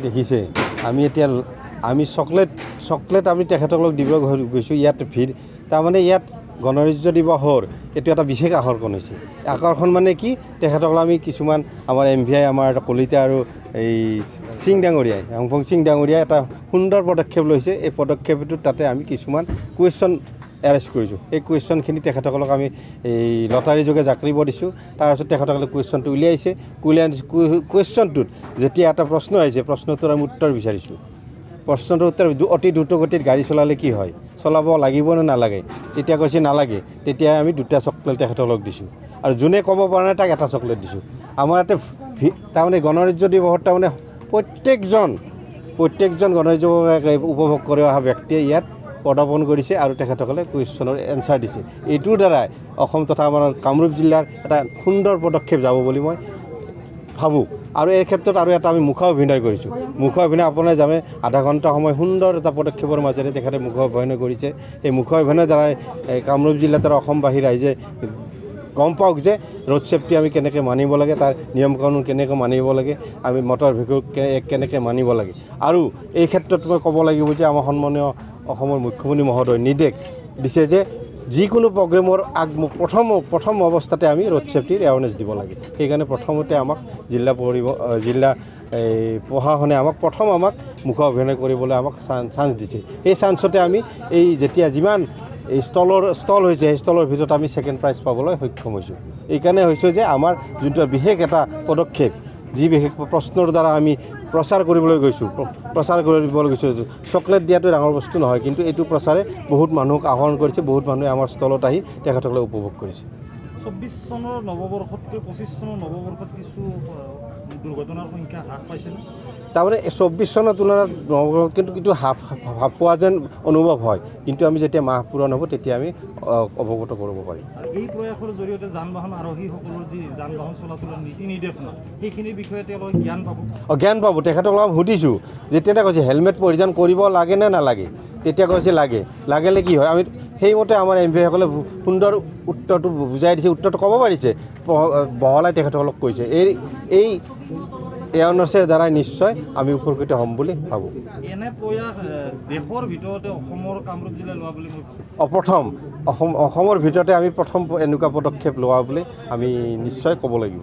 দেখিছে আমি এতিয়া আমি চকলেট আমি তেখেতসকলক দিব গৈছোঁ। ইয়াত ভিৰ, তাৰমানে ইয়াত গণৰাজ্য দিৱসৰ এইটো এটা বিশেষ আকৰ্ষণ হৈছে। আকৰ্ষণ মানে কি, তেখেতসকলক আমি কিছুমান আমাৰ এম ভি আই আমাৰ কলিতা আৰু এই সিং ডাঙৰীয়াই, ৰাংফং সিং ডাঙৰীয়াই এটা সুন্দৰ পদক্ষেপ লৈছে। এই পদক্ষেপটোত তাতে আমি কিছুমান কুৱেশ্যন এৰেঞ্জ কৰিছোঁ। এই কুৱেশ্যনখিনি তেখেতসকলক আমি এই লটাৰী যোগে জাকৰিব দিছোঁ। তাৰপিছত তেখেতসকলে কুৱেশ্যনটো উলিয়াইছে। কুৱেশ্যনটোত যেতিয়া এটা প্ৰশ্ন আহিছে, প্ৰশ্নটোৰ আমি উত্তৰ বিচাৰিছোঁ। প্ৰশ্নটোৰ উত্তৰ, অতি দ্ৰুতগতিত গাড়ী চলালে কি হয়, চলাব লাগিব নে নালাগে, তেতিয়া কৈছে নালাগে। তেতিয়া আমি 2টা চকলেট তেখেতসকলক দিছোঁ আৰু যোনে ক'ব পৰা নাই তাক এটা চকলেট দিছোঁ। আমাৰ ইয়াতে তাৰমানে গণৰাজ্য দিৱসত তাৰমানে প্ৰত্যেকজন গণৰাজ্য উপভোগ কৰি অহা ব্যক্তিয়ে ইয়াত পদাৰ্পণ কৰিছে আৰু তেখেতসকলে কুৱেশ্যনৰ এনচাৰ দিছে। এইটোৰ দ্বাৰাই অসম তথা আমাৰ কামৰূপ জিলাৰ এটা সুন্দৰ পদক্ষেপ যাব বুলি মই ভাবোঁ। আৰু এই ক্ষেত্ৰত আৰু এটা আমি মুখা অভিনয় কৰিছোঁ। মুখা অভিনয় আপোনাৰ জানে, আধা ঘণ্টা সময় সুন্দৰ এটা পদক্ষেপৰ মাজেৰে তেখেতে মুখা অভিনয় কৰিছে। এই মুখা অভিনয়ৰ দ্বাৰাই কামৰূপ জিলাত আৰু অসমবাসী ৰাইজে গম পাওক যে ৰোড ছেফটি আমি কেনেকৈ মানিব লাগে, তাৰ নিয়ম কানুন কেনেকৈ মানিব লাগে, আমি মটৰ ভেহিকল কেনেকৈ মানিব লাগে। আৰু এই ক্ষেত্ৰত মই ক'ব লাগিব যে আমাৰ সন্মানীয় অসমৰ মুখ্যমন্ত্ৰী মহোদয় নিৰ্দেশ দিছে যে যিকোনো প্ৰগ্ৰেমৰ আগ প্ৰথম অৱস্থাতে আমি ৰোড ছেফটিৰ এৱাৰনেছ দিব লাগে। সেইকাৰণে প্ৰথমতে আমাক জিলা এই প্ৰশাসনে আমাক প্ৰথম আমাক মুখা অভিনয় কৰিবলৈ আমাক চান্স দিছে। সেই চান্সতে আমি এই যেতিয়া যিমান এই ষ্টল হৈছে, সেই ষ্টলৰ ভিতৰত আমি ছেকেণ্ড প্ৰাইজ পাবলৈ সক্ষম হৈছোঁ। এইকাৰণে হৈছে যে আমাৰ যোনটো বিশেষ এটা পদক্ষেপ, যি বিশেষ প্ৰশ্নৰ দ্বাৰা আমি প্ৰচাৰ কৰিবলৈ গৈছোঁ, চকলেট দিয়াটো ডাঙৰ বস্তু নহয়, কিন্তু এইটো প্ৰচাৰে বহুত মানুহক আহৰণ কৰিছে, বহুত মানুহে আমাৰ ষ্টলত আহি তেখেতসকলে উপভোগ কৰিছে। 24 চনৰ নৱবৰ্ষতকৈ 25 চনৰ নৱবৰ্ষত কিছু দুৰ্ঘটনাৰ সংখ্যা হ্ৰাস পাইছেনে? তাৰমানে 24 চনৰ তুলনাত নৱবৰ্ষত কিন্তু হ্ৰাস পোৱা যেন অনুভৱ হয়, কিন্তু আমি যেতিয়া মাহ পূৰণ হ'ব তেতিয়া আমি অৱগত কৰিব পাৰিম। এই প্ৰয়াসৰ জৰিয়তে যান বাহন আৰোহীসকলৰ যি যান বাহন চলাচলৰ নীতি নিৰ্দেশনা, সেইখিনিৰ বিষয়ে তেওঁলোকে জ্ঞান পাব। জ্ঞান পাব। তেখেতসকলক সুধিছোঁ যেতিয়া কৈছে হেলমেট পৰিধান কৰিব লাগে নে নালাগে, তেতিয়া কৈছে লাগে। লাগিলে কি হয়, আমি সেইমতে আমাৰ এম ভি আইসকলে সুন্দৰ উত্তৰটো বুজাই দিছে, উত্তৰটো ক'ব পাৰিছে, বহলাই তেখেতসকলক কৈছে। এই এৱাৰনেছৰ দ্বাৰাই নিশ্চয় আমি উপকৃত হ'ম বুলি ভাবোঁ। এনে প্ৰয়াস দেশৰ ভিতৰতে অসমৰ কামৰূপ জিলাই লোৱা বুলি মই ভাবোঁ। প্ৰথম অসমৰ ভিতৰতে আমি প্ৰথম এনেকুৱা পদক্ষেপ লোৱা বুলি আমি নিশ্চয় ক'ব লাগিব।